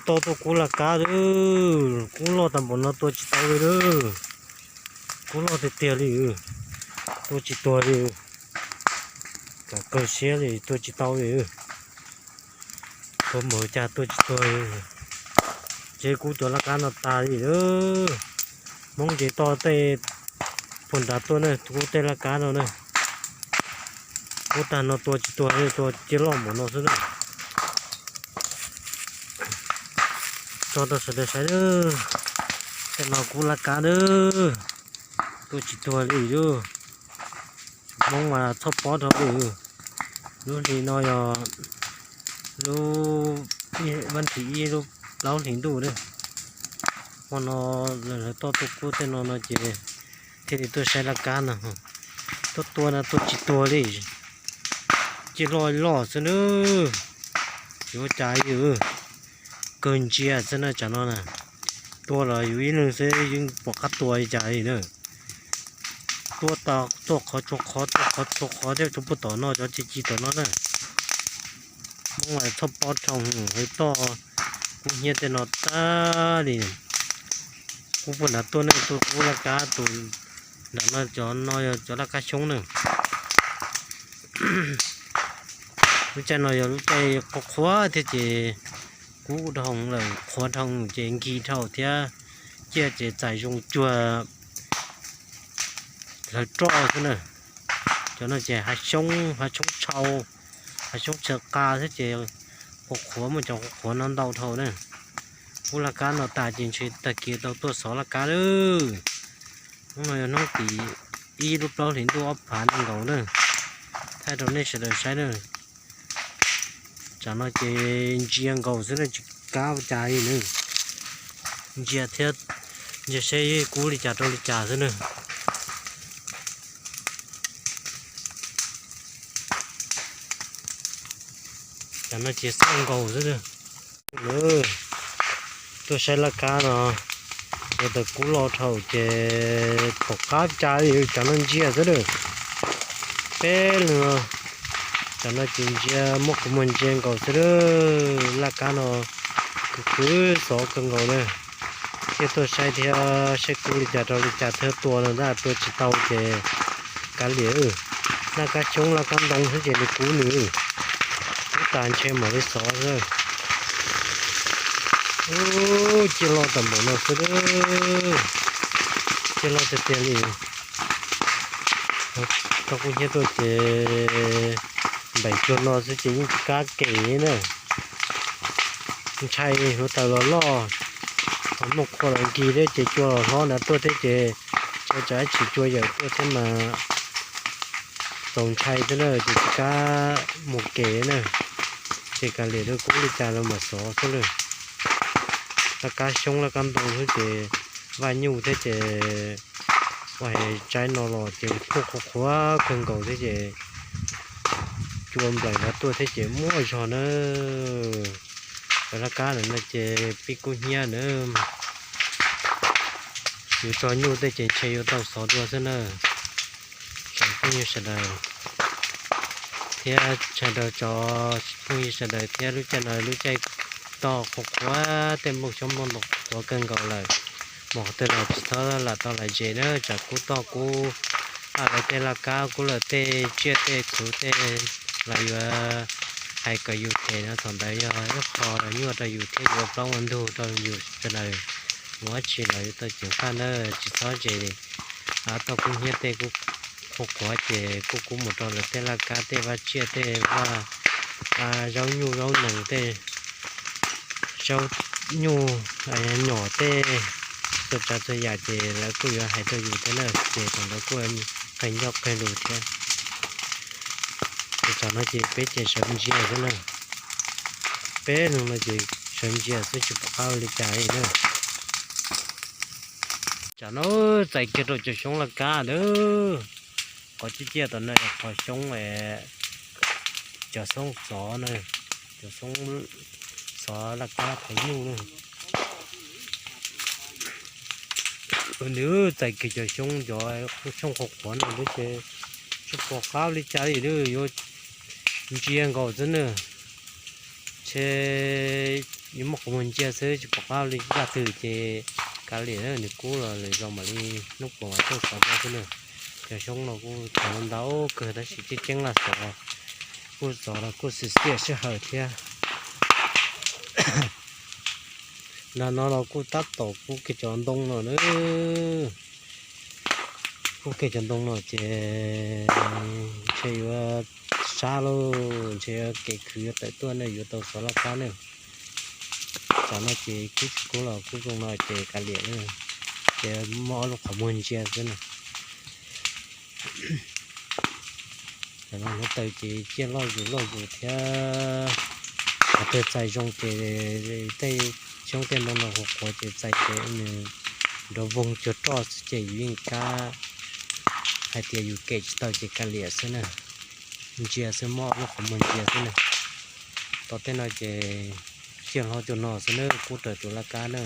tau tuaj kub laj kab lawm. Kub loj tag npaum no tua tsis tau li lawm. Kub loj tiag tiag li, tua tsis tuag li. Kam kawg siab li, tua tsis tau li. Tuag npaum cas tua tsis tuag li. Ces kub cov laj kab no tas li lawm. Hmoob ces toj tej phuag nrad tuaj na, kub tej laj kab no na. Kub tag no tua tsis tuag li, tua cia loj npaum no xwb na. Tso rau sawv daws saib lawm. Tej no kub laj kab lawm. Tua tsis tuag li lawm. Hmoob mas txhob pob dhau li. Lub hlis no yog lub, vaj thim ib lub plaub hlis ntuj na. Hmo no lawv toj tuaj kub tej no no ces thiaj li tuaj saib laj kab no. Tuaj tua no tua tsis tuag li. Cia loj loj xwb na. Yuav cas li, kawg ntsia xwb na tsam no na. Tua los yus ib leeg xwb yeej pom qab tua li cas li na. Tua tas tuaj qhov tsua qhov, tuaj qhov tsua qhov thiab, rau puag tom no cov ci ci tom no na. Hmoob mas txhob pob dhau, hawv toj kub hnyiab tej no tag li. Kub puag nrad tuaj ne, tua kub laj kab tus nram no, cov no yog cov laj kab xyoob na. Lub caij no yog lub caij qhuav qhuav thiab ces kub dhau lawm, qhuav dhau ces nkig dhau thiab, ciaj ces txais zoo cuag hlawv roj xwb na. Cov no ces hav xyoob, hav xyoob tshau, hav xyoob tshawv qa xwb ces qhuav qhuav, muaj cov qhuav qhuav no ntau dhau na. Kub laj kab no tas ces ntshe tag kis tau tuaj xov laj kab lawm. Hnub no yog hnub tim ib lub plaub hlis ntuj ob phav nees nkaum na. Thaij rau nej sawv daws saib na. Tsam no ces ntsia nkaus xwb na, tsis kav ua cas li na. Ntsia thiab, ntsia seb kub li cas rau li cas xwb na. Tsam no ces xauj nkaus xwb na. Tuaj saib laj kab no, ua tas kub loj dhau ces pom qab cas li, tsam no ntsia xwb na. Peb leeg no, tsam no ces ntsia muab qhov muag ntsia nkaus xwb na. Laj kab no kwv xov kawg nkaus na. Thiaj tuaj saib thiab, saib kub li cas rau li cas thiab, tua no tab tua tsis tau ces kav liam. Laj kab xyoob laj kab ntoo xwb ces nws kub nws, kub tas ntshe mam li xov xwb. Ub, ciaj loj tag npaum no xwb, ciaj loj tiag tiag li. Tau kub hnyiab tuaj ces npaim cuag no xwb ces yeej tsis kav kem na. Ntshai hluav taws los loj, noj qhua los nkig thiab ces cua los hlob nrad tuaj thiab ces ua tsam ib chim cua yawm tuaj thiab mas txaus ntshai thiab na, ces tsis kav mus kev na. Ces kav liam rau kub li cas los mam xov xwb na. Laj kab xyoob laj kab ntoo xwb ces vaj nyuj thiab ces ua tsaib no los ces kuj qhuav qhuav kawg nkaus thiab ces cua nplaim nrad tuaj thiab ces muaj zog na. Cov laj kab ntawm no ces pib kub hnyiab na. Yuav tso nyuj tej ces ntshe yuav tau xov dua xwb na. Tsoom phooj ywg sawv daws thiab tshaj rau cov phooj ywg sawv daws thiab, lub caij no lub caij toj qhuav qhuav, tej nplooj xyoob nplooj ntoo qhuav kawg nkaus lawm. Mus qhov twg los tsis txhob lam tau lam zes na, tsam kub toj kub lawv tej laj kab, kub lawv tej tsiaj tej txhu tej los yuav hais kom yus them no, thaum ntawd yog ib qho los nyuaj rau yus thiab yuav plaub ua ntug rau yus sawv daws. Mus dab tsi los yuav tau ceev faj na, tsis txhob zes li. Toj kub hnyiab tej kub qhuav qhuav ces kuj kub mus rau lawv tej laj kab tej vaj tsiaj tej vaj, zaub nyuj zaub nees tej, zaub nyuj nyom tej, txhua tsav txhua yam ces lawv kuj yuav hais rau yus thiab na, ces thaum ntawd kuj qee ncauj qee lus thiab. Ces tsam no ces peb ces sawv ntsia xwb na, peb leeg no ces sawv ntsia xwb tsis pom qab ua li cas li na. Tsam no txais kiag rau cov xyoob laj kab na, qhov ciaj ciaj tom no qhov xyoob, cov xoob xov na, cov xoob xov laj kab qhov nyuj na. Nws txais kiag cov xyoob, cov xyoob qhuav qhuav no ces tsis pom qab li cas li, yuav ntsia nkaus xwb na. Ntshe yuav muaj qhov muag ntsia xwb tsis pom qab li laj twg ces kav liam, nws kub los lwm zaus mam li hnub puas mas tuaj xov dua xwb na. Cov xyoob no kuj thaum no ntau kawg tab sis ceeb ceeb laj xov, kuj xov los kuj xiam xiam sij hawm thiab. Nram no los kuj tab tom kub kiag cov ntoo no na. Kub kiag cov ntoo no ces ntshe yuav sab lauj, ntshe yuav kev khwv yuav tawm tuaj ne, yuav tau xov laj kab ne. Tam no ces kub tsis kub los kub zoo no ces kav liam, ces muaj ob lub qhov muag ntsia xwb na. Tam no hluav taws ces ciaj loj zus loj zus thiab. Qhov twg txais zoo ces tej xyoob tej ntoo no qhuav qhuav ces txais ces nws nrov voog cuag roj xwb ces yus yeej kav hais tias yus kem tsis tau ces kav liam xwb na. Ntsia xwb, muaj ob lub qhov muag ntsia xwb na. Tom tej no ces ciaj hlob cuag no xwb na, kub raws tus laj kab na.